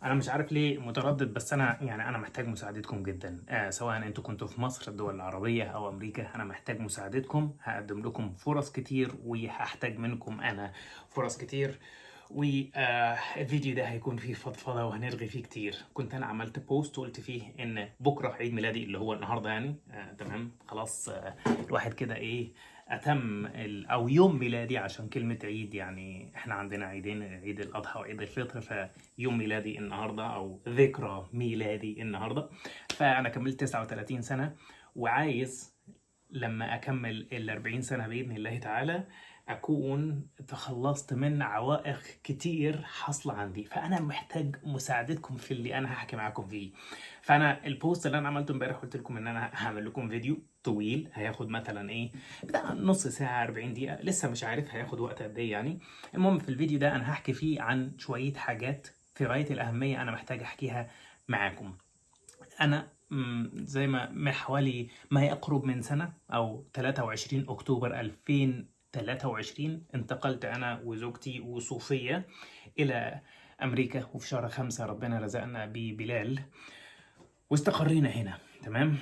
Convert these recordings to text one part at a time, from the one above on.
انا مش عارف ليه متردد، بس انا يعني انا محتاج مساعدتكم جدا. سواء انتوا كنتوا في مصر، الدول العربية او امريكا، انا محتاج مساعدتكم. هقدم لكم فرص كتير وهحتاج منكم انا فرص كتير. والفيديو ده هيكون فيه فضفضة وهنرغي فيه كتير. كنت انا عملت post وقلت فيه ان بكرة عيد ميلادي اللي هو النهاردة يعني، تمام خلاص. الواحد كده ايه اتم او يوم ميلادي، عشان كلمة عيد يعني احنا عندنا عيدين، عيد الاضحى وعيد الفطر، فيوم ميلادي النهاردة او ذكرى ميلادي النهاردة. فانا كملت 39 سنة، وعايز لما اكمل ال 40 سنة بإذن الله تعالى اكون تخلصت من عوائق كتير حاصلة عندي. فانا محتاج مساعدتكم في اللي انا هحكي معاكم فيه. فانا ال post اللي انا عملته امبارح قلت لكم ان انا هعمل لكم فيديو طويل، هياخد مثلا ايه بتاع نص ساعة 40 دقيقة، لسه مش عارف هياخد وقت قد ايه يعني. المهم في الفيديو ده انا هحكي فيه عن شوية حاجات في غاية الأهمية انا محتاج احكيها معاكم. انا زي ما من حوالي ما يقرب من سنة او 23 اكتوبر 2023 انتقلت انا وزوجتي وصوفيا الى امريكا، وفي شهر 5 ربنا رزقنا ببلال واستقرينا هنا. تمام،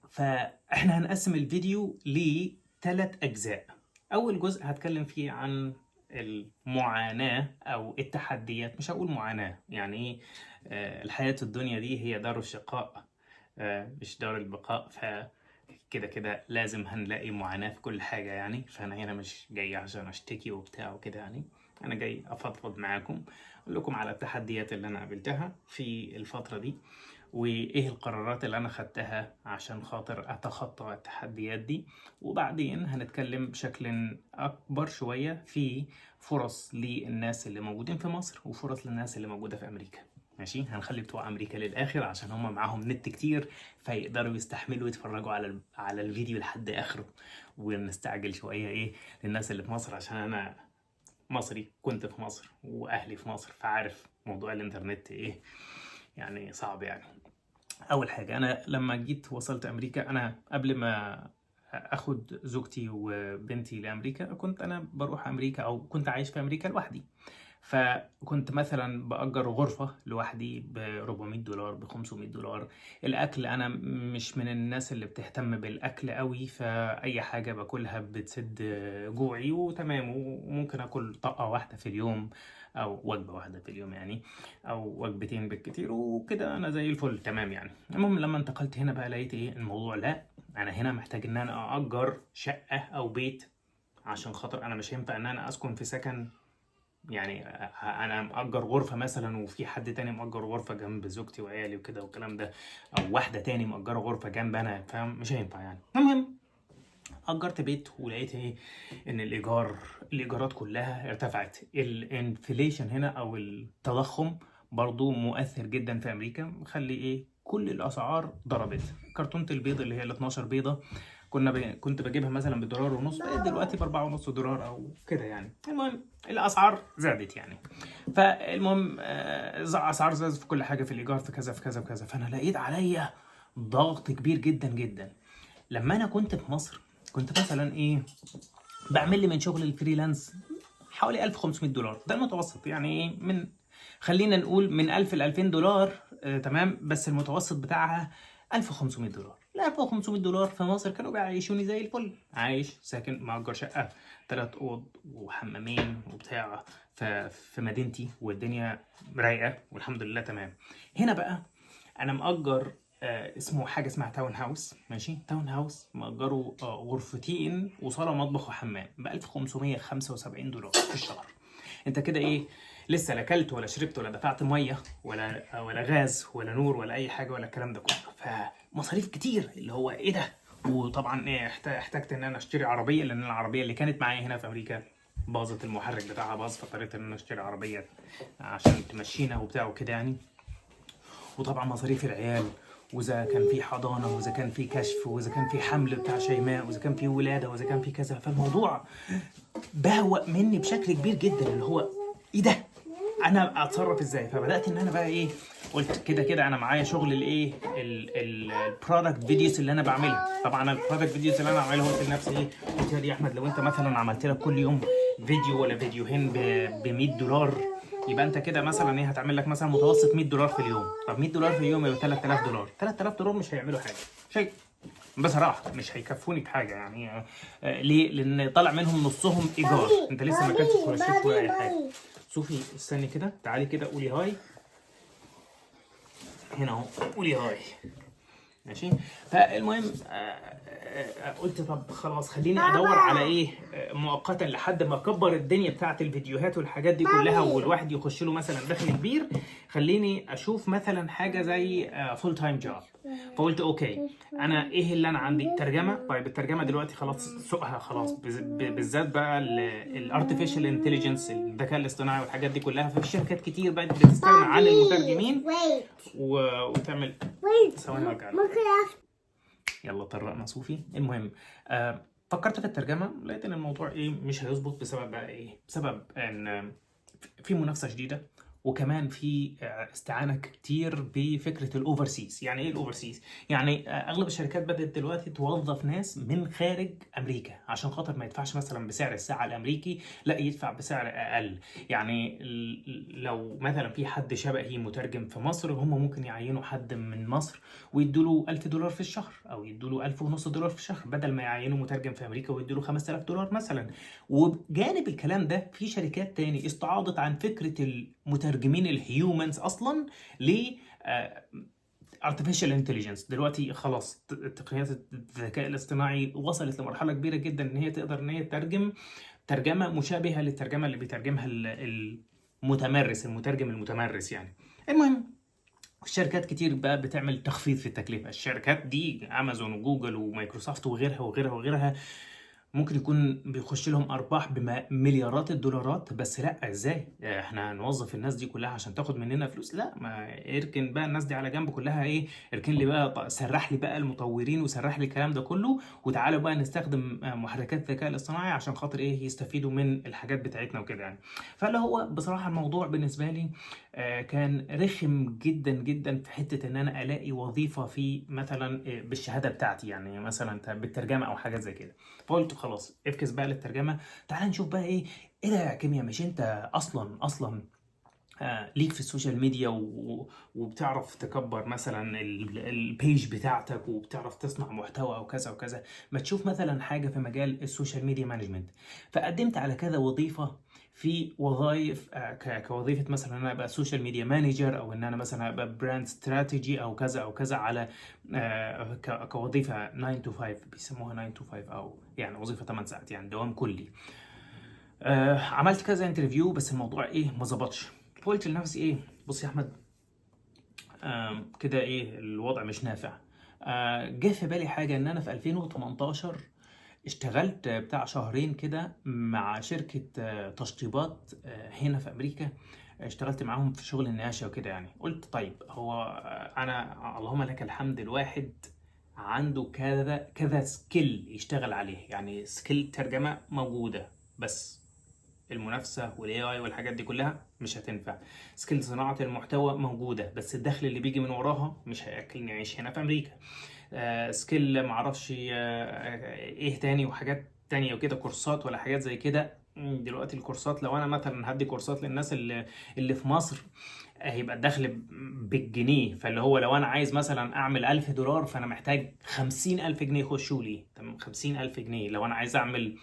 فاحنا هنقسم الفيديو لثلاث اجزاء. اول جزء هتكلم فيه عن المعاناة او التحديات، مش هقول معاناة يعني ايه، الحياة الدنيا دي هي دار الشقاء، مش دار البقاء، فكده كده لازم هنلاقي معاناة في كل حاجة يعني. فأنا هنا مش جاي عشان أشتكي وبتاع وكده يعني، أنا جاي أفضفض معاكم، أقول لكم على التحديات اللي أنا قابلتها في الفترة دي، وإيه القرارات اللي أنا خدتها عشان خاطر أتخطى التحديات دي. وبعدين هنتكلم بشكل أكبر شوية في فرص للناس اللي موجودين في مصر وفرص للناس اللي موجودة في أمريكا. ماشي، هنخلي بتوع أمريكا للآخر عشان هم معاهم نت كتير فيقدروا يستحملوا يتفرجوا على الفيديو لحد آخره، ونستعجل شوية إيه للناس اللي في مصر عشان أنا مصري، كنت في مصر وأهلي في مصر، فعارف موضوع الإنترنت إيه يعني صعب يعني. أول حاجة، أنا لما جيت وصلت أمريكا، أنا قبل ما أخد زوجتي وبنتي لأمريكا كنت أنا بروح أمريكا أو كنت عايش في أمريكا لوحدي. فكنت مثلا بأجر غرفة لوحدي ب $400، ب $500. الأكل أنا مش من الناس اللي بتهتم بالأكل قوي، فأي حاجة باكلها بتسد جوعي وتمام، وممكن أكل طاقة واحدة في اليوم أو وجبة واحدة في اليوم يعني، أو وجبتين بالكتير وكده، أنا زي الفل تمام يعني. المهم لما انتقلت هنا بقى لقيت إيه الموضوع، لا أنا هنا محتاج إن أنا أأجر شقة أو بيت عشان خاطر أنا مش هينفع إن أنا أسكن في سكن يعني. انا مأجر غرفة مثلا وفي حد تاني مأجر غرفة جنب زوجتي وعيالي وكده والكلام ده، او واحدة تاني مأجرة غرفة جنب انا، فاهم؟ مش هينفع يعني. المهم أجرت بيت ولقيت ايه ان الايجارات كلها ارتفعت. ال inflation هنا او التضخم برضو مؤثر جدا في امريكا، مخلي ايه كل الاسعار ضربت. كرتونة البيض اللي هي ال 12 بيضة كنت بجيبها مثلا بدولار ونص، بقت دلوقتي بأربعة ونص دولار او كده يعني. المهم الاسعار زادت يعني. فالمهم اسعار زادت في كل حاجة، في الايجار، في كذا في كذا في كذا. فانا لقيت عليا ضغط كبير جدا جدا. لما انا كنت في مصر كنت مثلا ايه بعمل لي من شغل ال freelance حوالي $1500، ده المتوسط يعني، ايه من خلينا نقول من 1000 ل $2000، تمام، بس المتوسط بتاعها $1500. ال $1500 في مصر كانوا بيعيشوني زي الفل، عايش ساكن مأجر شقة 3 أوض وحمامين وبتاع في مدينتي، والدنيا رايقة والحمد لله تمام. هنا بقى أنا مأجر اسمه حاجة اسمها town house، ماشي، town house مأجره، غرفتين وصالة ومطبخ وحمام ب $1575 في الشهر. انت كده ايه لسه لا اكلت ولا شربت ولا دفعت مية ولا غاز ولا نور ولا اي حاجة ولا الكلام ده كله، فمصاريف كتير اللي هو ايه ده. وطبعا ايه احتجت ان انا اشتري عربية، لان العربية اللي كانت معايا هنا في امريكا باظت، المحرك بتاعها باظ، فاضطريت ان انا اشتري عربية عشان تمشينا وبتاع وكده يعني. وطبعا مصاريف العيال، واذا كان في حضانة، واذا كان في كشف، واذا كان في حمل بتاع شيماء، واذا كان في ولاده، واذا كان في كذا. فالموضوع بهوأ مني بشكل كبير جدا، اللي هو ايه ده، انا اتصرف ازاي؟ فبدات ان انا بقى ايه، قلت كده كده انا معايا شغل الايه ال product videos اللي انا بعملها. طبعا ال product videos اللي انا بعملها قلت لنفسي ايه، قلت يا احمد لو انت مثلا عملت لك كل يوم فيديو ولا فيديوهين ب $100 يبقى انت كده مثلا ايه، هتعمل لك مثلا متوسط 100 دولار في اليوم. طب 100 دولار في اليوم يبقى 3000 دولار. 3000 دولار مش هيعملوا حاجه، شيء بصراحة مش هيكفوني بحاجة يعني. ليه؟ لان طالع منهم نصهم ايجار، انت لسه ما اكلتش ولا شربت ولا اي حاجه. صوفي استني كده، تعالي كده قولي hi هنا اهو، قولي hi. ماشي. فالمهم قلت طب خلاص خليني ادور على ايه مؤقتا لحد ما اكبر الدنيا بتاعت الفيديوهات والحاجات دي كلها، والواحد يخش له مثلا دخل كبير. خليني اشوف مثلا حاجة زي full time job. فقلت okay، انا ايه اللي انا عندي؟ ترجمه. طيب الترجمة دلوقتي خلاص سوقها خلاص، بالذات بقى ال artificial intelligence، الذكاء الاصطناعي والحاجات دي كلها، ففي شركات كتير بقت بتستغنى عن المترجمين Wait. وتعمل Wait. ثواني وارجع لك. ممكن يلا طرقنا صوفي. المهم فكرت في الترجمه، لقيت ان الموضوع ايه مش هيظبط. بسبب بقى ايه؟ بسبب ان في منافسه شديده، وكمان في استعانه كتير بفكره ال overseas. يعني ايه ال overseas؟ يعني اغلب الشركات بدات دلوقتي توظف ناس من خارج امريكا عشان خاطر ما يدفعش مثلا بسعر الساعة الامريكي، لا يدفع بسعر اقل. يعني لو مثلا في حد شبهي مترجم في مصر، هم ممكن يعينوا حد من مصر ويدوا له 1000 دولار في الشهر او يدوا له 1000 ونص دولار في الشهر، بدل ما يعينوا مترجم في امريكا ويدوا له 5000 دولار مثلا. وبجانب الكلام ده في شركات تاني استعاضت عن فكرة المترجمين ال humans اصلا ل artificial intelligence. دلوقتي خلاص تقنيات الذكاء الاصطناعي وصلت لمرحلة كبيرة جدا ان هي تقدر ان هي تترجم ترجمة مشابهة للترجمة اللي بيترجمها المتمرس، المترجم المتمرس يعني. المهم الشركات كتير بقى بتعمل تخفيض في التكلفة. الشركات دي امازون وجوجل ومايكروسوفت وغيرها وغيرها وغيرها، ممكن يكون بيخش لهم ارباح بمليارات الدولارات، بس لا، ازاي احنا هنوظف الناس دي كلها عشان تاخد مننا فلوس؟ لا، ما اركن بقى الناس دي على جنب كلها. ايه، اركن لي بقى، سرح لي بقى المطورين وسرح لي الكلام ده كله، وتعالوا بقى نستخدم محركات الذكاء الاصطناعي عشان خاطر ايه، يستفيدوا من الحاجات بتاعتنا وكده يعني. فاللي هو بصراحة الموضوع بالنسبة لي كان رخم جدا جدا في حتة ان انا الاقي وظيفة في مثلا بالشهادة بتاعتي، يعني مثلا بالترجمة او حاجة زي كده. فقلت خلاص افكس بقى للترجمه، تعال نشوف بقى ايه. ايه ده يا كيميا، مش انت اصلا اصلا ليك في ال social media وبتعرف تكبر مثلا ال page بتاعتك وبتعرف تصنع محتوى او كذا وكذا؟ ما تشوف مثلا حاجة في مجال ال social media management. فقدمت على كذا وظيفه، في وظائف كوظيفه مثلا انا ابقى social media manager، او ان انا مثلا ابقى brand strategy او كذا او كذا، على كوظيفه 9 to 5، بيسموها 9 to 5 او يعني وظيفة 8 ساعات، يعني دوام كلي. عملت كذا interview بس الموضوع ايه ما ظبطش. قلت لنفسي ايه، بص يا احمد، كده ايه الوضع مش نافع. جه في بالي حاجه، ان انا في 2018 اشتغلت بتاع شهرين كده مع شركة تشطيبات هنا في امريكا، اشتغلت معاهم في شغل النقاشة وكده يعني. قلت طيب هو انا اللهم لك الحمد الواحد عنده كذا كذا skill يشتغل عليه، يعني skill ترجمة موجودة بس المنافسة وال AI والحاجات دي كلها مش هتنفع، skill صناعة المحتوى موجودة بس الدخل اللي بيجي من وراها مش هياكلني عيش هنا في امريكا، skill معرفش ايه تاني وحاجات تانية وكده، كورسات ولا حاجات زي كده. دلوقتي الكورسات لو انا مثلا هدي كورسات للناس اللي في مصر هيبقى الدخل بالجنيه، فاللي هو لو انا عايز مثلا اعمل 1000 دولار فانا محتاج 50,000 جنيه يخشوا لي. تمام، 50,000 جنيه. لو انا عايز اعمل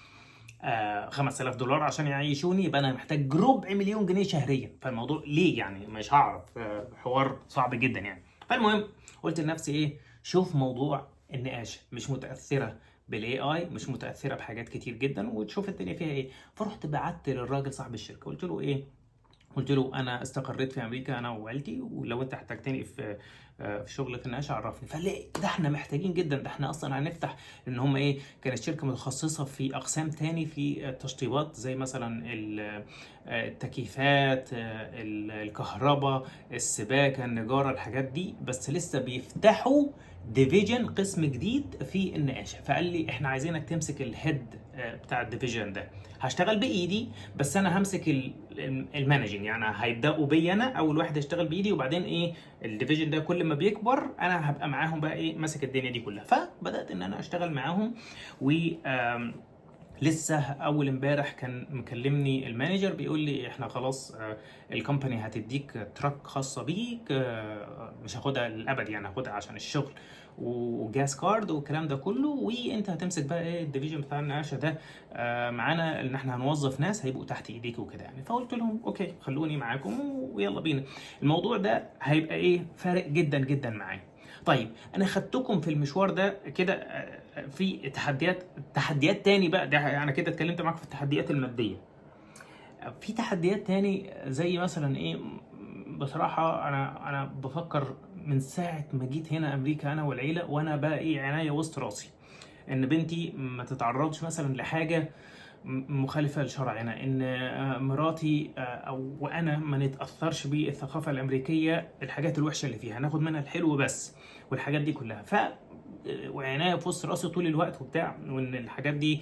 5000 دولار عشان يعيشوني يبقى انا محتاج ربع مليون جنيه شهريا. فالموضوع ليه يعني مش هعرف، حوار صعب جدا يعني. فالمهم قلت لنفسي ايه، شوف موضوع النقاش مش متاثرة بال AI، مش متاثرة بحاجات كتير جدا، وتشوف الدنيا فيها ايه. فرحت بعت للراجل صاحب الشركه، قلت له ايه، قلت له انا استقريت في امريكا انا وعيلتي، ولو انت احتجتني في شغل في النقاش عرفني. فقال لي ده احنا محتاجين جدا، ده احنا اصلا هنفتح، ان هم ايه كانت شركة متخصصة في اقسام تاني في التشطيبات زي مثلا التكييفات، الكهرباء، السباكه، النجاره، الحاجات دي، بس لسه بيفتحوا division، قسم جديد في النقاشه. فقال لي احنا عايزينك تمسك ال head بتاع ال division ده. هشتغل بايدي بس انا همسك ال managing، يعني هيبداوا بي انا اول واحد هيشتغل بايدي، وبعدين ايه ال division ده كل ما بيكبر انا هبقى معاهم بقى ايه ماسك الدنيا دي كلها. فبدات ان انا اشتغل معاهم و لسه اول امبارح كان مكلمني ال manager بيقول لي احنا خلاص، ال company هتديك truck خاصة بيك، مش هاخدها للابد يعني، هاخدها عشان الشغل و gas card والكلام ده كله، وانت هتمسك بقى ايه ال division بتاع النقاشه ده معانا، ان احنا هنوظف ناس هيبقوا تحت ايديك وكده يعني. فقلت لهم okay خلوني معاكم ويلا بينا. الموضوع ده هيبقى ايه فارق جدا جدا معايا. طيب انا خدتكم في المشوار ده كده في تحديات تاني بقى، ده انا كده اتكلمت معاكم في التحديات المادية. في تحديات تاني زي مثلا ايه؟ بصراحة انا بفكر من ساعة ما جيت هنا امريكا انا والعيلة، وانا بقى ايه عناية وسط راسي ان بنتي ما تتعرضش مثلا لحاجة مخالفة لشرعنا، ان مراتي او وانا ما نتأثرش بالثقافة الامريكية، الحاجات الوحشة اللي فيها ناخد منها الحلو بس والحاجات دي كلها. وعناية في وسط راسي طول الوقت وبتاع، وان الحاجات دي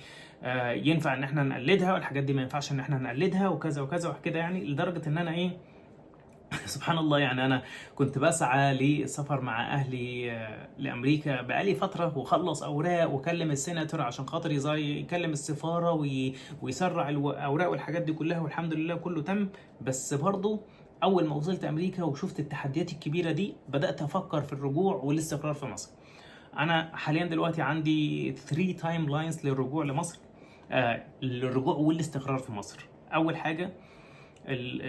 ينفع ان احنا نقلدها والحاجات دي ما ينفعش ان احنا نقلدها وكذا وكذا وكده يعني. لدرجة ان انا ايه سبحان الله يعني، انا كنت بسعى للسفر مع اهلي لامريكا بقالي فترة، وخلص اوراق وكلم السيناتور عشان خاطر يكلم السفارة ويسرع الاوراق والحاجات دي كلها، والحمد لله كله تم. بس برضو اول ما وصلت امريكا وشفت التحديات الكبيرة دي بدات افكر في الرجوع والاستقرار في مصر. انا حاليا دلوقتي عندي 3 timelines للرجوع لمصر، للرجوع والاستقرار في مصر. اول حاجة ال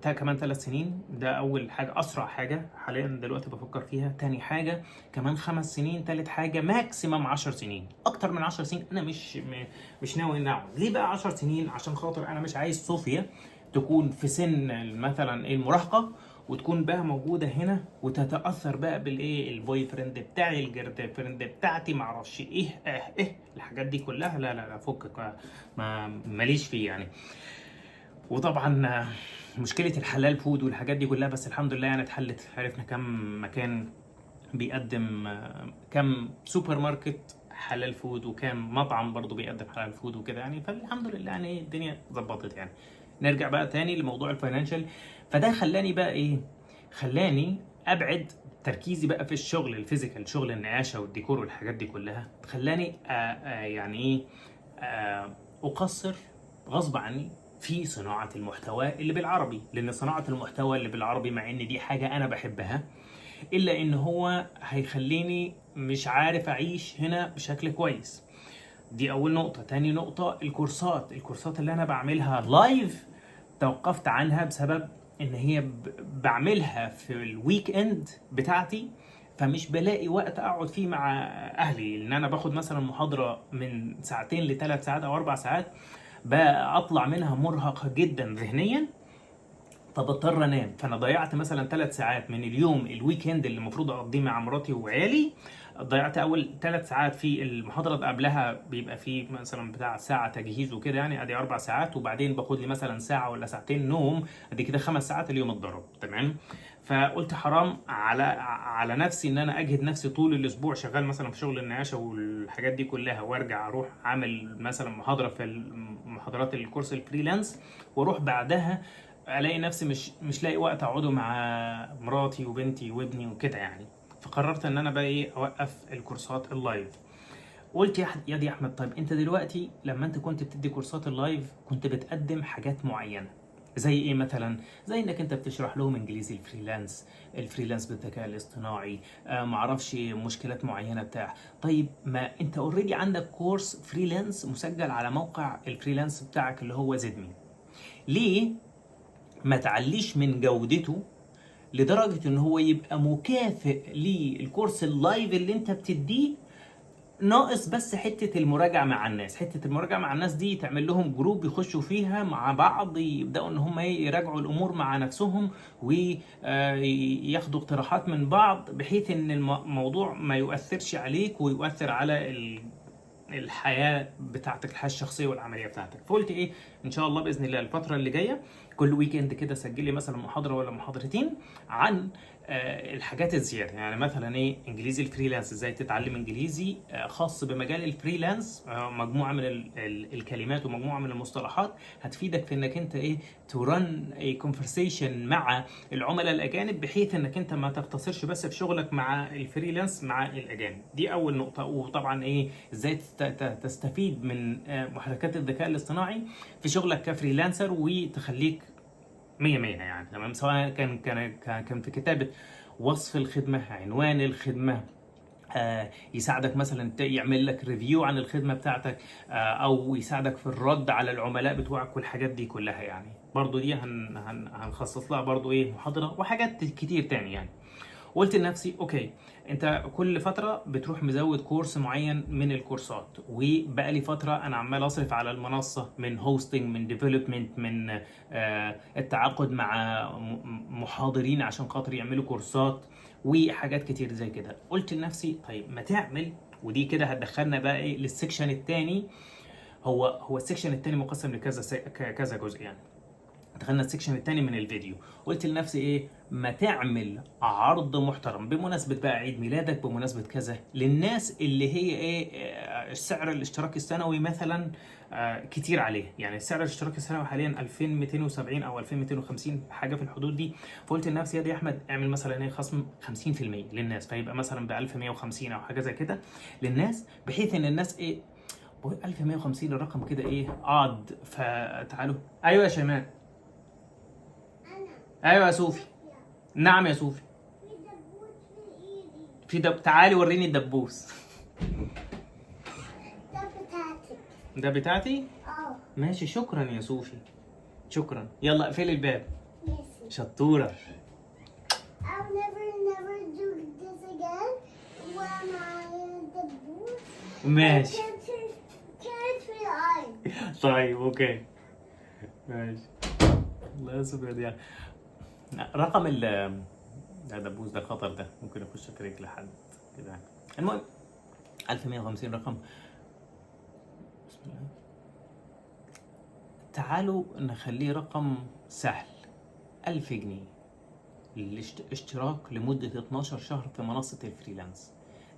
ال كمان 3 سنين، ده اول حاجة اسرع حاجة حاليا دلوقتي بفكر فيها. تاني حاجة كمان 5 سنين، تالت حاجة maximum 10 سنين. اكتر من 10 سنين انا مش ناوي ان اقعد. ليه بقى 10 سنين؟ عشان خاطر انا مش عايز صوفيا تكون في سن مثلا ايه المراهقة وتكون بقى موجودة هنا وتتاثر بقى بالايه ال boyfriend بتاعي ال girlfriend بتاعتي معرفش ايه ايه الحاجات دي كلها. لا لا لا فكك، ما ماليش فيه يعني. وطبعا مشكلة الحلال food والحاجات دي كلها، بس الحمد لله يعني اتحلت، عرفنا كم مكان بيقدم، كم سوبر ماركت حلال food وكم مطعم برضو بيقدم حلال food وكده يعني. فالحمد لله يعني الدنيا ظبطت يعني. نرجع بقى تاني لموضوع ال financial. فده خلاني بقى ايه، خلاني ابعد تركيزي بقى في الشغل ال physical، شغل النقاشه والديكور والحاجات دي كلها. خلاني يعني ايه اقصر غصب عني في صناعة المحتوى اللي بالعربي، لأن صناعة المحتوى اللي بالعربي مع إن دي حاجة أنا بحبها، إلا إن هو هيخليني مش عارف أعيش هنا بشكل كويس. دي أول نقطة. تاني نقطة الكورسات اللي أنا بعملها live توقفت عنها بسبب إن هي بعملها في ال weekend بتاعتي، فمش بلاقي وقت أقعد فيه مع أهلي، لأن أنا باخد مثلا محاضرة من 2 ل 3 ساعات أو 4 ساعات، بقى اطلع منها مرهق جدا ذهنيا، فبضطر انام. فانا ضيعت مثلا 3 ساعات من اليوم ال weekend اللي المفروض اقضيه مع مراتي وعيالي، ضيعت اول 3 ساعات في المحاضرة، قبلها بيبقى في مثلا بتاع ساعة تجهيز وكده يعني، ادي 4 ساعات، وبعدين باخد لي مثلا ساعة ولا ساعتين نوم، ادي كده 5 ساعات اليوم اتضرب. تمام. فقلت حرام على نفسي ان انا اجهد نفسي طول الاسبوع شغال مثلا في شغل النقاشه والحاجات دي كلها، وارجع اروح عامل مثلا محاضرة في محاضرات الكورس ال freelance، واروح بعدها الاقي نفسي مش لاقي وقت اقعده مع مراتي وبنتي وابني وكده يعني. فقررت ان انا بقى ايه اوقف الكورسات ال live. قلت يا دي احمد، طيب انت دلوقتي لما انت كنت بتدي كورسات ال live كنت بتقدم حاجات معينة زي ايه مثلا؟ زي انك انت بتشرح لهم انجليزي ال freelance بالذكاء الاصطناعي، معرفش مشكلات معينة بتاع. طيب ما انت already عندك كورس freelance مسجل على موقع ال freelance بتاعك اللي هو زدمي، ليه ما تعليش من جودته لدرجة ان هو يبقى مكافئ للكورس ال live اللي انت بتديه، ناقص بس حتة المراجعة مع الناس. حتة المراجعة مع الناس دي تعمل لهم group يخشوا فيها مع بعض، يبدأوا ان هم يراجعوا الامور مع نفسهم وياخدوا اقتراحات من بعض، بحيث ان الموضوع ما يؤثرش عليك ويؤثر على الحياة بتاعتك، الحياة الشخصية والعملية بتاعتك. فقلت ايه، ان شاء الله باذن الله الفترة اللي جاية كل weekend كده سجل لي مثلا محاضرة ولا محاضرتين عن الحاجات الزياده. يعني مثلا ايه، انجليزي ال freelance، ازاي تتعلم انجليزي خاص بمجال ال freelance، مجموعة من الكلمات ومجموعة من المصطلحات هتفيدك في انك انت ايه to run a conversation مع العملاء الاجانب، بحيث انك انت ما تقتصرش بس في شغلك مع ال freelance مع الاجانب. دي اول نقطه. وطبعا ايه، ازاي تستفيد من محركات الذكاء الاصطناعي في شغلك ك freelancer وتخليك مية مية يعني، تمام؟ سواء كان في كتابة وصف الخدمة، عنوان الخدمة، يساعدك مثلا يعمل لك review عن الخدمة بتاعتك، او يساعدك في الرد على العملاء بتوعك والحاجات دي كلها. يعني برضو دي هن هن هنخصص لها برضو ايه محاضرة، وحاجات كتير تاني يعني. قلت لنفسي okay، انت كل فترة بتروح مزود كورس معين من الكورسات، وبقالي فترة انا عمال اصرف على المنصة من hosting، من development، من التعاقد مع محاضرين عشان خاطر يعملوا كورسات وحاجات كتير زي كده. قلت لنفسي طيب ما تعمل، ودي كده هتدخلنا بقى ايه لل section الثاني. هو ال section الثاني مقسم لكذا كذا جزء يعني. دخلنا ال section الثاني من الفيديو. قلت لنفسي ايه، ما تعمل عرض محترم بمناسبة بقى عيد ميلادك، بمناسبة كذا، للناس اللي هي ايه السعر الاشتراك السنوي مثلا كتير عليه. يعني سعر الاشتراك السنوي حاليا 2270 او 2250، حاجة في الحدود دي. فقلت لنفسي يا دي احمد اعمل مثلا ايه خصم 50% للناس، فيبقى مثلا ب 1150 او حاجة زي كده للناس، بحيث ان الناس ايه 1150 الرقم كده ايه odd. فتعالوا، ايوه يا شيماء، ايوه يا صوفي، نعم يا صوفي، في دبوس في ايدي. في دب، تعالي وريني الدبوس. ده بتاعتك. ده بتاعتي؟ اه. ماشي، شكرا يا صوفي، شكرا. يلا اقفلي الباب. ماشي. شطورة. I'll never never do this again. ومع الدبوس. ماشي. Can't feel eye. طيب okay ماشي. الله يا صوفي دي رقم ال ده دبوس، ده خطر، ده ممكن يخش في رجل حد كده. المهم 1150 رقم، بسم الله، تعالوا نخليه رقم سهل، 1000 جنيه الاشتراك لمدة 12 شهر في منصة ال freelance.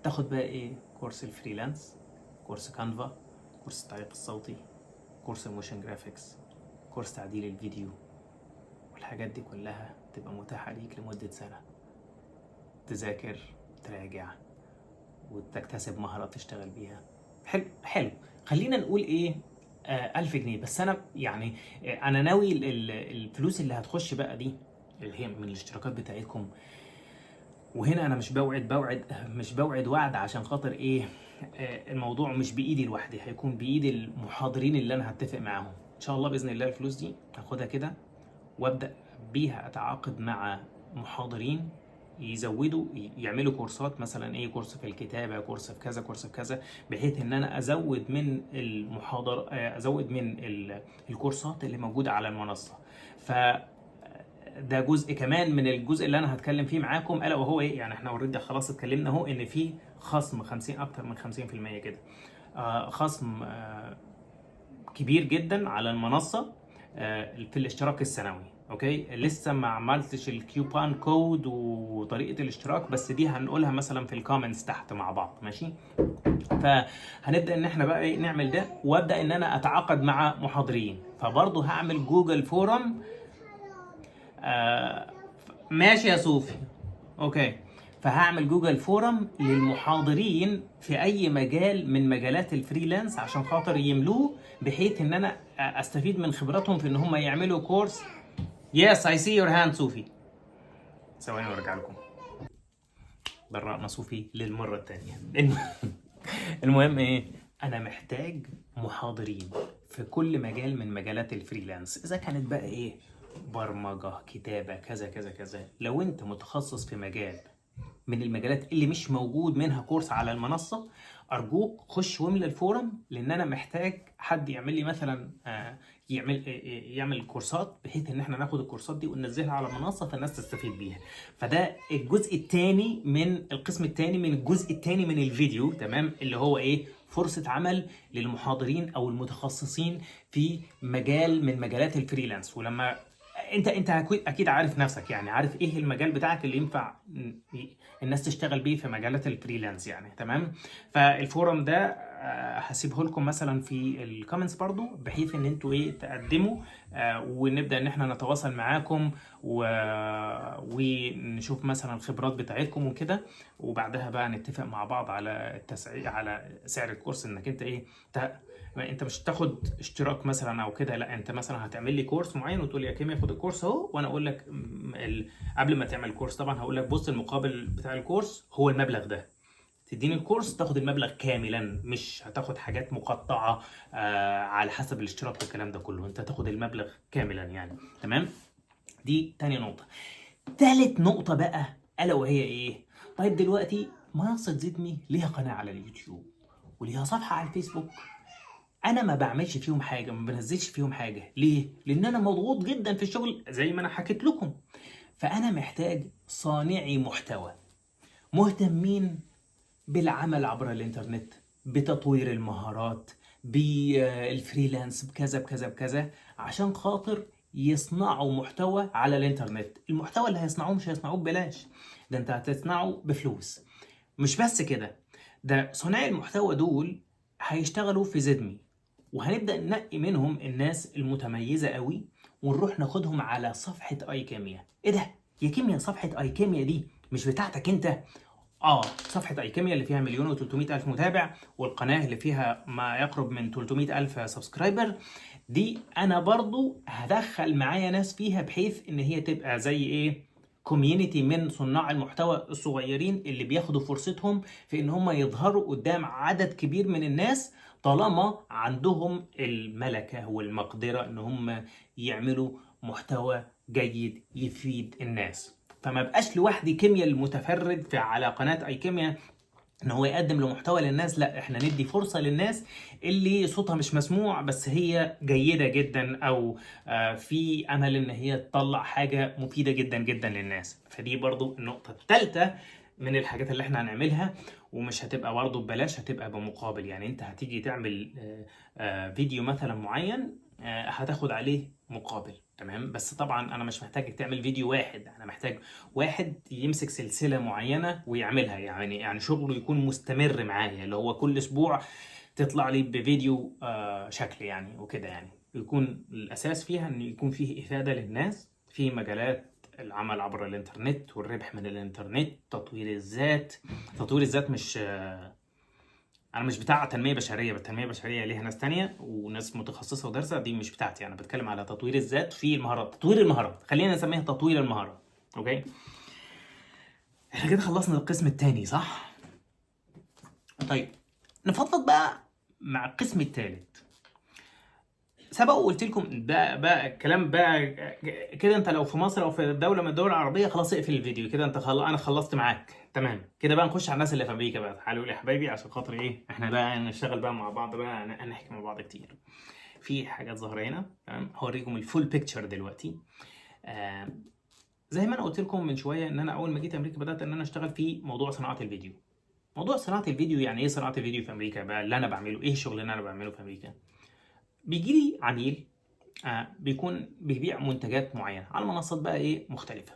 تاخد بقى ايه، كورس ال freelance، كورس Canva، كورس التعليق الصوتي، كورس ال motion graphics، كورس تعديل الفيديو، والحاجات دي كلها تبقى متاحة ليك لمدة سنة، تذاكر، تراجع، وتكتسب مهارات تشتغل بيها. حلو حلو. خلينا نقول ايه 1000 جنيه. بس انا يعني انا ناوي الفلوس اللي هتخش بقى دي اللي هي من الاشتراكات بتاعتكم، وهنا انا مش بوعد، مش بوعد وعد عشان خاطر ايه، الموضوع مش بايدي لوحدي، هيكون بايد المحاضرين اللي انا هتفق معاهم ان شاء الله. باذن الله الفلوس دي هاخدها كده وابدا بيها اتعاقد مع محاضرين يزودوا، يعملوا كورسات، مثلا ايه، كورس في الكتابه، كورس في كذا، كورس في كذا، بحيث ان انا ازود من المحاضر، ازود من الكورسات اللي موجودة على المنصة. ف ده جزء كمان من الجزء اللي انا هتكلم فيه معاكم، الا وهو ايه، يعني احنا already خلاص اتكلمنا اهو ان في خصم 50، اكتر من 50% كده، خصم كبير جدا على المنصة في الاشتراك السنوي. okay، لسه ما عملتش ال coupon code وطريقه الاشتراك، بس دي هنقولها مثلا في ال comments تحت مع بعض، ماشي؟ فهنبدا ان احنا بقى إيه نعمل ده، وابدا ان انا اتعاقد مع محاضرين. فبرضه هعمل Google Form. ماشي يا صوفي، okay. فهعمل Google Form للمحاضرين في اي مجال من مجالات ال freelance عشان خاطر يملوه، بحيث ان انا استفيد من خبراتهم في ان هم يعملوا كورس. Yes, I see your hand صوفي. ثواني وارجع لكم. برقنا صوفي للمرة الثانية. المهم ايه، انا محتاج محاضرين في كل مجال من مجالات ال freelance، اذا كانت بقى ايه، برمجة، كتابة، كذا كذا كذا. لو انت متخصص في مجال من المجالات اللي مش موجود منها كورس على المنصة، ارجوك خش واملى ال form، لان انا محتاج حد يعمل لي مثلا يعمل كورسات، بحيث ان احنا ناخد الكورسات دي وننزلها على المنصة فالناس تستفيد بيها. فده الجزء الثاني من القسم الثاني من الجزء الثاني من الفيديو، تمام؟ اللي هو ايه، فرصة عمل للمحاضرين او المتخصصين في مجال من مجالات ال freelance. ولما انت اكيد عارف نفسك، يعني عارف ايه المجال بتاعك اللي ينفع الناس تشتغل بيه في مجالات ال freelance يعني. تمام. فال form ده هسيبه لكم مثلا في ال comments برضو، بحيث ان انتوا ايه تقدموا، ونبدا ان احنا نتواصل معاكم ونشوف مثلا الخبرات بتاعتكم وكده، وبعدها بقى نتفق مع بعض على التسعير، على سعر الكورس، انك انت ايه انت مش تاخد اشتراك مثلا او كده، لا انت مثلا هتعمل لي كورس معين وتقول لي يا كيميا خد الكورس اهو، وانا اقول لك قبل ما تعمل الكورس طبعا هقول لك بص المقابل بتاع الكورس هو المبلغ ده، تديني الكورس تاخد المبلغ كاملا، مش هتاخد حاجات مقطعه على حسب الاشتراك والكلام ده كله، انت هتاخد المبلغ كاملا يعني. تمام. دي تاني نقطة. تالت نقطة بقى الا وهي ايه؟ طيب دلوقتي منصة زدمي ليها قناة على اليوتيوب وليها صفحة على الفيسبوك، انا ما بعملش فيهم حاجة، ما بنزلش فيهم حاجة. ليه؟ لان انا مضغوط جدا في الشغل زي ما انا حكيت لكم. فانا محتاج صانعي محتوى مهتمين بالعمل عبر الانترنت، بتطوير المهارات، بال freelance، بكذا بكذا بكذا، عشان خاطر يصنعوا محتوى على الانترنت. المحتوى اللي هيصنعوه مش هيصنعوه ببلاش، ده انت هتصنعه بفلوس. مش بس كده، ده صناع المحتوى دول هيشتغلوا في زدمي، وهنبدأ ننقي منهم الناس المتميزة قوي ونروح ناخدهم على صفحة اي كيميا. ايه ده يا كيميا؟ صفحة اي كيميا دي مش بتاعتك انت؟ صفحة اي كيميا اللي فيها 1,300,000 متابع، والقناة اللي فيها ما يقرب من 300,000 subscriber، دي انا برضو هدخل معايا ناس فيها، بحيث ان هي تبقى زي ايه، community من صناع المحتوى الصغيرين اللي بياخدوا فرصتهم في ان هم يظهروا قدام عدد كبير من الناس، طالما عندهم الملكة والمقدرة ان هم يعملوا محتوى جيد يفيد الناس. فما بقاش لوحدي كيميا المتفرد في على قناة اي كيميا ان هو يقدم لمحتوى للناس، لا احنا ندي فرصة للناس اللي صوتها مش مسموع بس هي جيدة جدا، او في امل ان هي تطلع حاجة مفيدة جدا جدا للناس. فدي برضو النقطة الثالثة من الحاجات اللي احنا هنعملها، ومش هتبقى برضو ببلاش، هتبقى بمقابل. يعني انت هتيجي تعمل فيديو مثلا معين، هتاخد عليه مقابل. تمام. بس طبعا انا مش محتاجك تعمل فيديو واحد، انا محتاج واحد يمسك سلسلة معينة ويعملها، يعني شغله يكون مستمر معايا، اللي هو كل اسبوع تطلع لي بفيديو شكل يعني وكده، يعني يكون الاساس فيها ان يكون فيه افادة للناس في مجالات العمل عبر الانترنت والربح من الانترنت، تطوير الذات. تطوير الذات مش انا مش بتاع تنمية بشرية، التنمية البشرية ليها ناس تانية وناس متخصصة ودارسه، دي مش بتاعتي. انا بتكلم على تطوير الذات في المهارات، تطوير المهارات، خلينا نسميها تطوير المهارات. okay، احنا كده خلصنا القسم الثاني صح؟ طيب نفضفض بقى مع القسم الثالث. سبق وقلت لكم بقى الكلام بقى كده، انت لو في مصر او في دولة من الدول العربية خلاص اقفل الفيديو كده، انت انا خلصت معاك تمام كده. بقى نخش على الناس اللي في امريكا بقى. تعالوا لي يا حبايبي عشان خاطر ايه، احنا بقى نشتغل بقى مع بعض بقى، نحكي مع بعض كتير في حاجات ظاهره هنا. تمام، هوريكم ال full picture دلوقتي. زي ما انا قلت لكم من شوية ان انا اول ما جيت امريكا بدات ان انا اشتغل في موضوع صناعة الفيديو. موضوع صناعة الفيديو يعني ايه صناعة الفيديو في امريكا بقى؟ اللي انا بعمله ايه، الشغل اللي انا بعمله في امريكا؟ بيجي لي عميل بيكون بيبيع منتجات معينة على منصات بقى ايه مختلفة،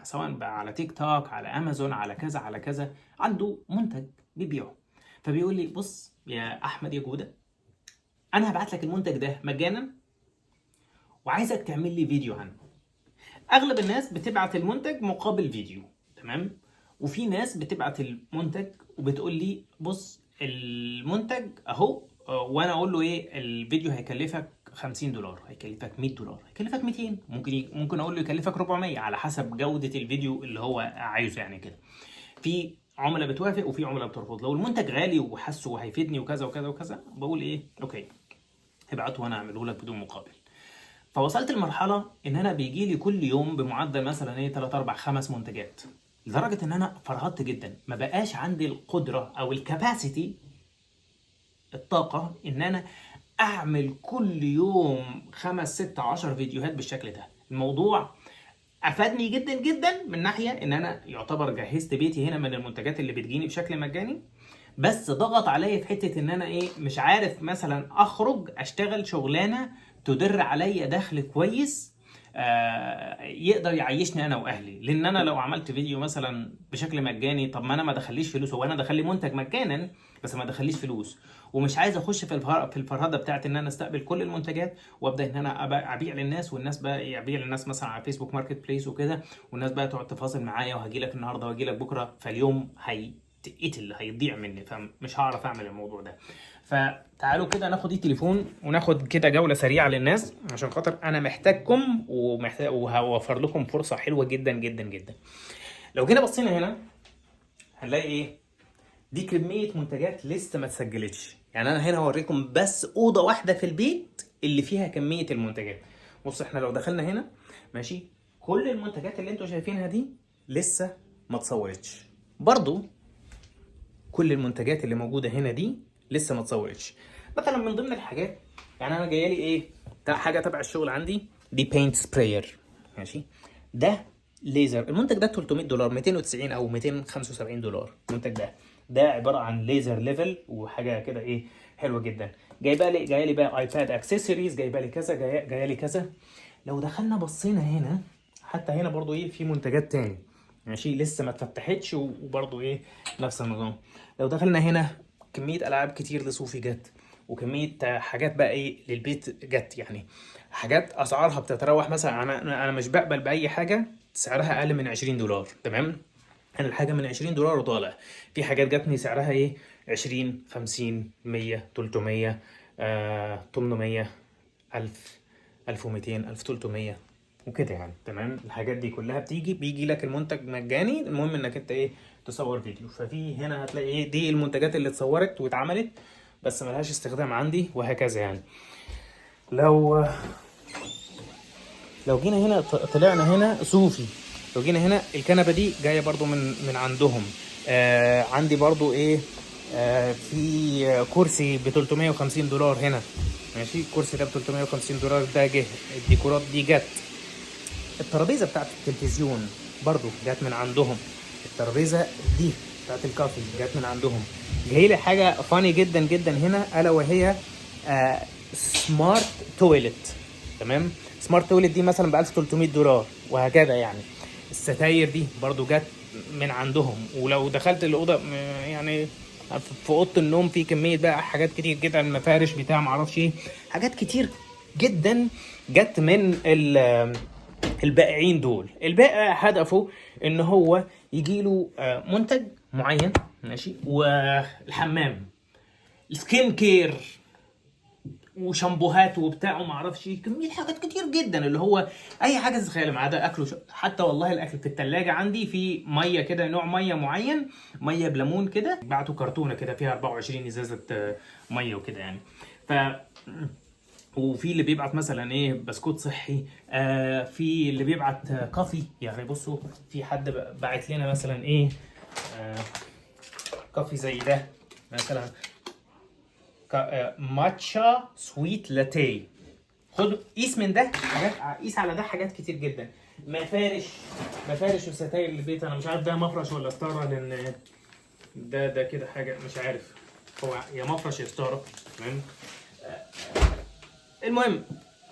سواء بقى على تيك توك، على امازون، على كذا على كذا، عنده منتج بيبيعه. فبيقول لي بص يا احمد يا جوده، انا هبعت لك المنتج ده مجانا وعايزك تعمل لي فيديو عنه. اغلب الناس بتبعت المنتج مقابل فيديو، تمام؟ وفي ناس بتبعت المنتج وبتقول لي بص المنتج اهو، وانا اقول له ايه، الفيديو هيكلفك $50، هيكلفك $100، هيكلفك 200، ممكن اقول له يكلفك 400 على حسب جودة الفيديو اللي هو عايزه يعني كده. في عملاء بتوافق وفي عملاء بترفض. لو المنتج غالي وحاسه وهيفيدني وكذا وكذا وكذا، بقول ايه okay ابعته وانا اعمله لك بدون مقابل. فوصلت لمرحلة ان انا بيجي لي كل يوم بمعدل مثلا ايه 3 4 5 منتجات، لدرجة ان انا فرهدت جدا، ما بقاش عندي القدرة او ال capacity، الطاقة ان انا اعمل كل يوم 5 6 10 فيديوهات بالشكل ده. الموضوع افادني جدا جدا من ناحية ان انا يعتبر جهزت بيتي هنا من المنتجات اللي بتجيني بشكل مجاني، بس ضغط عليا في حتة ان انا ايه مش عارف مثلا اخرج اشتغل شغلانة تدر عليا دخل كويس يقدر يعيشني انا واهلي. لان انا لو عملت فيديو مثلا بشكل مجاني، طب ما انا ما دخليش فلوس، هو انا دخل لي منتج مجانا بس ما دخليش فلوس، ومش عايز اخش في الفرهده بتاعت ان انا استقبل كل المنتجات وابدا ان انا ابيع للناس، والناس بقى ابيع للناس مثلا على Facebook Marketplace وكده، والناس بقى تقعد تفاصل معايا وهجي لك النهارده وهجي لك بكره، فاليوم هيتقتل، هيضيع مني، فمش هعرف اعمل الموضوع ده. فتعالوا كده ناخد التليفون وناخد كده جولة سريعة للناس، عشان خاطر انا محتاجكم ومحتاج وهوفر لكم فرصة حلوة جدا جدا جدا. لو جينا بصينا هنا هنلاقي ايه؟ دي كمية منتجات لسه ما اتسجلتش. يعني انا هنا هوريكم بس اوضة واحدة في البيت اللي فيها كمية المنتجات. بص، احنا لو دخلنا هنا، ماشي، كل المنتجات اللي انتوا شايفينها دي لسه ما اتصورتش. برضو كل المنتجات اللي موجودة هنا دي لسه ما اتصورتش. مثلا من ضمن الحاجات، يعني انا جاية لي ايه؟ ده حاجة تبع الشغل عندي، دي paint sprayer، ماشي، ده ليزر. المنتج ده 300 دولار، 290 او 275 دولار. المنتج ده عبارة عن laser level وحاجه كده ايه حلوة جدا. جايبه لي، جاية لي بقى iPad accessories، جايبه لي كذا، جاية لي كذا. لو دخلنا بصينا هنا، حتى هنا برضو ايه في منتجات تاني، ماشي، لسه ما اتفتحتش، وبرضو ايه نفس النظام. لو دخلنا هنا كمية ألعاب كتير لصوفي جت، وكمية حاجات بقى ايه للبيت جت، يعني حاجات أسعارها بتتراوح، مثلا أنا مش بقبل بأي حاجة سعرها أقل من 20 دولار، تمام؟ أنا الحاجة من 20 دولار وطالع. في حاجات جاتني سعرها ايه 20، 50، 100، 300، 800، 1000، 1200، 1300 وكده يعني، تمام؟ الحاجات دي كلها بتيجي، بيجي لك المنتج مجاني، المهم انك انت ايه تصور فيديو. ففي هنا هتلاقي ايه دي المنتجات اللي اتصورت واتعملت بس ملهاش استخدام عندي، وهكذا يعني. لو جينا هنا طلعنا هنا صوفي، لو جينا هنا الكنبة دي جاية برضو من عندهم. عندي برضو ايه في كرسي ب 350 دولار هنا، ماشي، الكرسي ده ب 350 دولار، ده جه. الديكورات دي جت. الترابيزة بتاعت التلفزيون برضو جت من عندهم. الترابيزة دي بتاعت ال coffee جت من عندهم. جاي لي حاجة funny جدا جدا هنا، الا وهي smart toilet، تمام؟ smart toilet دي مثلا ب 1300 دولار وهكذا يعني. الستاير دي برضو جت من عندهم. ولو دخلت الاوضة يعني في اوضة النوم في كمية بقى حاجات كتير جدا، مفارش بتاع معرفش ايه، حاجات كتير جدا جت من البائعين دول. البائع هدفه ان هو يجي له منتج معين، ماشي، والحمام، ال skin care وشامبوهات وبتاع وما اعرفش ايه، كمية حاجات كتير جدا، اللي هو اي حاجة تتخيلها ما عدا اكل حتى والله الاكل. في الثلاجة عندي في مية كده، نوع مية معين، مية بليمون كده، بعتوا كرتونة كده فيها 24 ازازة مية وكده يعني. وفي اللي بيبعت مثلا ايه بسكوت صحي، في اللي بيبعت coffee. يعني بصوا، في حد بعت لنا مثلا ايه coffee زي ده مثلا، matcha sweet latte. خد قيس من ده حاجات، قيس على ده حاجات كتير جدا. مفارش، مفارش وستاير للبيت. انا مش عارف ده مفرش ولا ستاره، لان ده كده حاجة مش عارف هو يا مفرش يا ستاره، تمام؟ المهم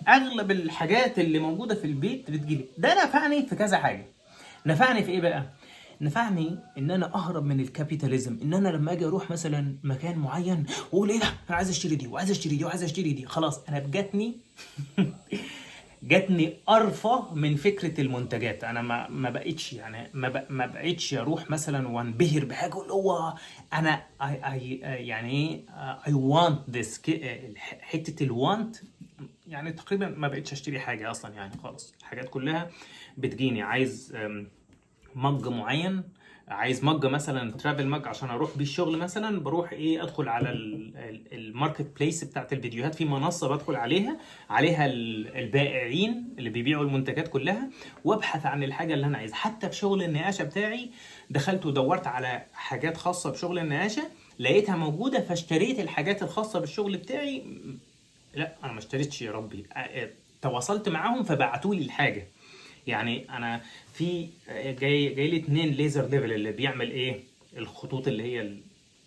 اغلب الحاجات اللي موجودة في البيت بتجيلي. ده نفعني في كذا حاجه. نفعني في ايه بقى؟ نفعني ان انا اهرب من ال capitalism، ان انا لما اجي اروح مثلا مكان معين واقول ايه ده، انا عايز اشتري دي وعايز اشتري دي وعايز اشتري دي، خلاص انا جاتني قرفه من فكرة المنتجات. انا ما بقتش يعني ما بقتش اروح مثلا وانبهر بحاجة اقول هو انا I يعني ايه I want this، حتة ال want يعني تقريبا ما بقتش اشتري حاجة اصلا يعني خالص. الحاجات كلها بتجيني. عايز mug معين، عايز mug مثلا travel mug عشان اروح بيه الشغل مثلا، بروح ايه ادخل على ال marketplace بتاعت الفيديوهات، في منصة بدخل عليها، عليها البائعين اللي بيبيعوا المنتجات كلها، وابحث عن الحاجة اللي انا عايزها. حتى في شغل النقاشه بتاعي دخلت ودورت على حاجات خاصة بشغل النقاشه، لقيتها موجوده، فاشتريت الحاجات الخاصة بالشغل بتاعي. لا، انا ما اشتريتش يا ربي، تواصلت معاهم فبعتوا لي الحاجه. يعني انا في جاي لي اتنين laser level اللي بيعمل ايه الخطوط اللي هي ال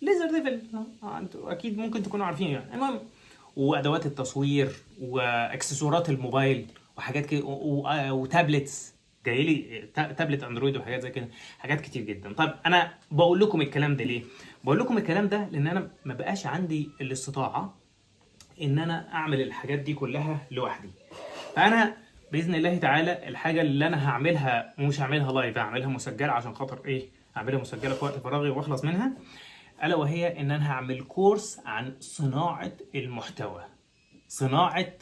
laser level، انتوا اكيد ممكن تكونوا عارفين يعني. المهم وادوات التصوير واكسسوارات الموبايل. وحاجات كده و tablets، جاي لي tablet Android وحاجات زي كده، حاجات كتير جدا. طب انا بقول لكم الكلام ده ليه؟ بقول لكم الكلام ده لان انا ما بقاش عندي الاستطاعة ان انا اعمل الحاجات دي كلها لوحدي. فانا باذن الله تعالى الحاجة اللي انا هعملها مش هعملها live، هعملها مسجله. عشان خاطر ايه؟ هعملها مسجله في وقت فراغي واخلص منها، الا وهي ان انا هعمل كورس عن صناعة المحتوى، صناعة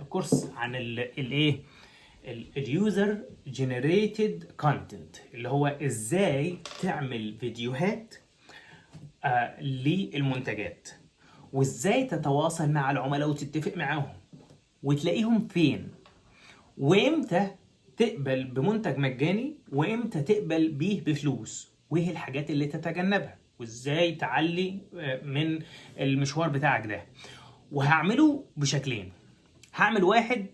كورس عن الايه، ال user generated content، اللي هو ازاي تعمل فيديوهات للمنتجات، وازاي تتواصل مع العملاء وتتفق معاهم وتلاقيهم فين، وامتى تقبل بمنتج مجاني وامتى تقبل بيه بفلوس، وايه الحاجات اللي تتجنبها، وازاي تعلي من المشوار بتاعك ده. وهعمله بشكلين: هعمل واحد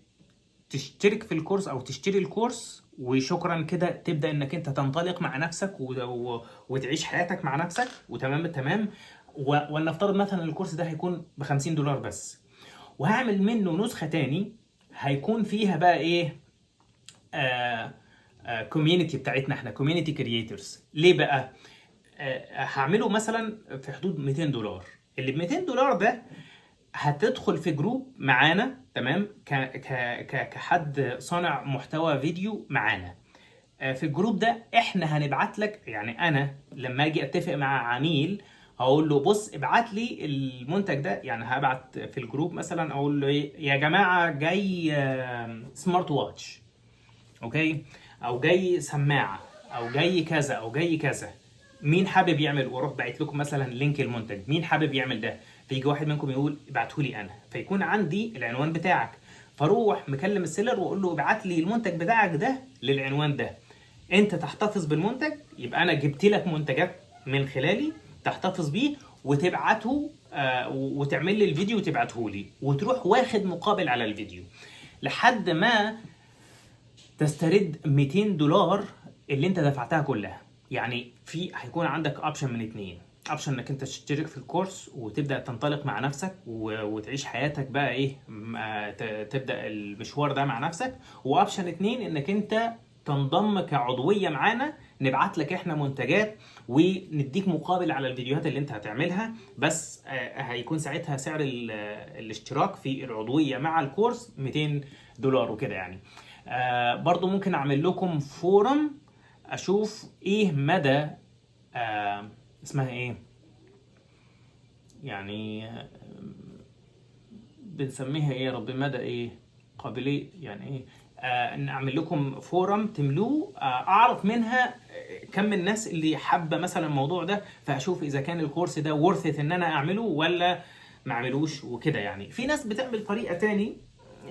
تشترك في الكورس او تشتري الكورس وشكرا كده، تبدا انك انت تنطلق مع نفسك وتعيش حياتك مع نفسك وتمام التمام. ولنفترض مثلا الكورس ده هيكون ب 50 دولار بس. وهعمل منه نسخه تاني هيكون فيها بقى ايه؟ community بتاعتنا احنا، community creators. ليه بقى؟ هعمله مثلا في حدود 200 دولار. اللي ب 200 دولار ده هتدخل في group معانا، تمام، ك ك ك كحد صانع محتوى فيديو معانا. في ال group ده احنا هنبعت لك، يعني انا لما اجي اتفق مع عميل هقول له بص ابعت لي المنتج ده، يعني هبعت في ال group مثلا اقول له إيه، يا جماعة جاي smart watch، okay، او جاي سماعه، او جاي كذا، او جاي كذا، مين حابب يعمل؟ واروح باعت لكم مثلا link المنتج، مين حابب يعمل ده؟ فيجي واحد منكم يقول ابعته لي انا، فيكون عندي العنوان بتاعك، فاروح مكلم ال seller واقول له ابعت لي المنتج بتاعك ده للعنوان ده. انت تحتفظ بالمنتج، يبقى انا جبت لك منتجات من خلالي، تحتفظ بيه وتبعته وتعمل لي الفيديو وتبعته لي، وتروح واخد مقابل على الفيديو لحد ما تسترد 200 دولار اللي انت دفعتها كلها. يعني في هيكون عندك option من اتنين: option انك انت تشترك في الكورس وتبدا تنطلق مع نفسك وتعيش حياتك بقى ايه، تبدا المشوار ده مع نفسك، و option اتنين انك انت تنضم كعضويه معانا، نبعت لك احنا منتجات ونديك مقابل على الفيديوهات اللي انت هتعملها. بس هيكون ساعتها سعر الاشتراك في العضوية مع الكورس 200 دولار وكده. يعني برضو ممكن اعمل لكم forum، اشوف ايه مدى اسمها ايه، يعني بنسميها ايه يا رب، مدى ايه، قابلية، يعني ايه، ان اعمل لكم forum تملوه، اعرف منها كم الناس اللي حابة مثلا الموضوع ده، فاشوف اذا كان الكورس ده worth it ان انا اعمله ولا ما اعملوش وكده. يعني في ناس بتعمل طريقه تاني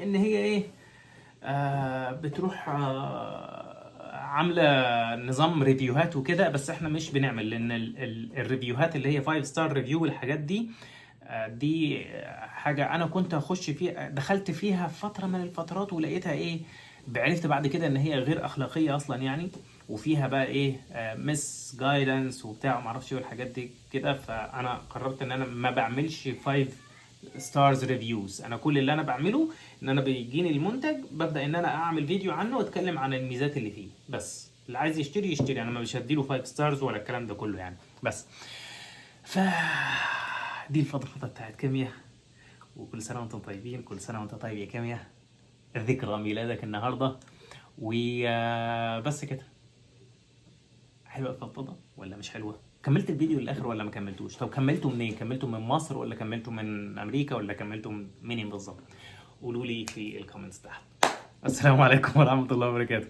ان هي ايه، بتروح عامله نظام review هات وكده، بس احنا مش بنعمل، لان ال review هات اللي هي 5 star review والحاجات دي، دي حاجة انا كنت اخش فيها، دخلت فيها فترة من الفترات ولقيتها ايه، عرفت بعد كده ان هي غير اخلاقية اصلا يعني، وفيها بقى ايه misguidance وبتاع وما اعرفش ايه والحاجات دي كده. فانا قررت ان انا ما بعملش 5 stars reviews. انا كل اللي انا بعمله ان انا بيجيني المنتج ببدا ان انا اعمل فيديو عنه واتكلم عن الميزات اللي فيه، بس اللي عايز يشتري يشتري، انا ما مش هديله 5 stars ولا الكلام ده كله يعني. بس ف دي الفضفضة بتاعت كيمياء، وكل سنة وانتم طيبين. كل سنة وانت طيب يا كيمياء، ذكرى ميلادك النهارده. وبس كده. حلوة الفضفضة ولا مش حلوه؟ كملت الفيديو للاخر ولا ما كملتوش؟ طب كملته منين؟ كملته من مصر ولا كملته من امريكا ولا كملته منين بالظبط؟ قولوا لي في ال comments تحت. السلام عليكم ورحمة الله وبركاته.